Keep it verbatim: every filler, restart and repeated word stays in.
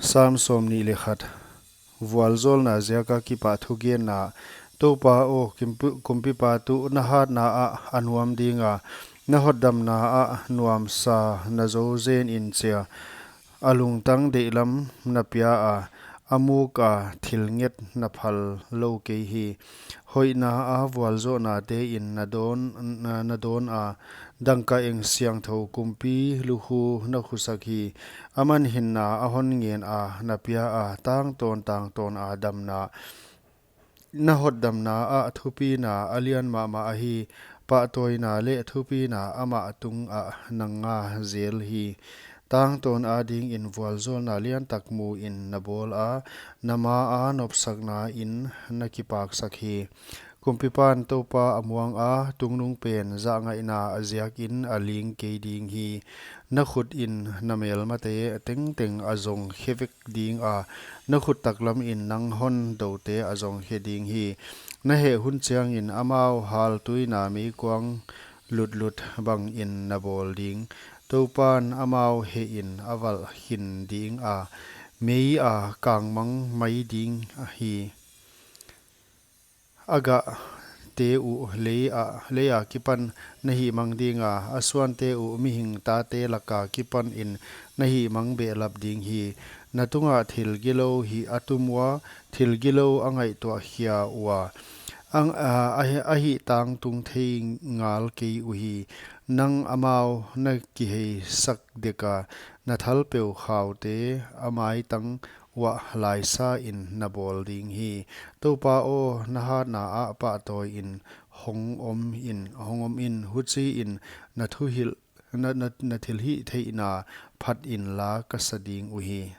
Sam sawmnih leh khat. Vualzawlna ziaka kipahthugenna. Toupa aw, kimpu-, kumpipa tuh na hatna ah a nuam dinga, na hotdamna ah nuamsa na zo zen in chia. A lungtang deihlam na pia a, a muk a thil nget na phal lou kei hi. Hoihna a vualzawlnate in na dawn, na, na dawn a, dangka eng siangthou kumpi lukhu na khusak hi. Aman hinna a hon ngen a na pia a, tangtawn tangtawn a damna. Na hotdamna ah thupina a lian mahmah ahi, pahtawina leh thupina amah tungah na nga zel hi. Tangtawn adingin vualzawlna liantak mu in na bawl a, na ma a nopsakna in na kipaksak hi. Kumpipan Toupa a muang a, tungnungpen zahngaihna a ziakin a ling kei ding hi. Na khut in na melmate tengteng a zong khe vek ding a, na khut taklam in nang hon doute a zong khe ding hi. Na heh hun chiangin amau haltuina meikuang lutlut bangin na bawl ding. Toupan amau heh in a valh khin ding a, mei a kangmang mai ding hi. A gahte uh lei a, lei a kipan na hihmang ding a, a suante uh mihing tate laka kipan in na hihmang behlap ding hi. Na tungah thil gilou hih a tum ua, thil gilou a ngaihtuah khia ua. Ang, a, a, a hih tangtung thei ngal kei uhi. Nang amau na kiheisak dek a, na thalpeu khaute a maitang uah laisa in na bawl ding hi. Toupa aw, na hatna ah pahtawi in hong om in, hong om in, huchiin na thuhilh, na, na, na thilhihtheihna phat in la ka sa ding uhi.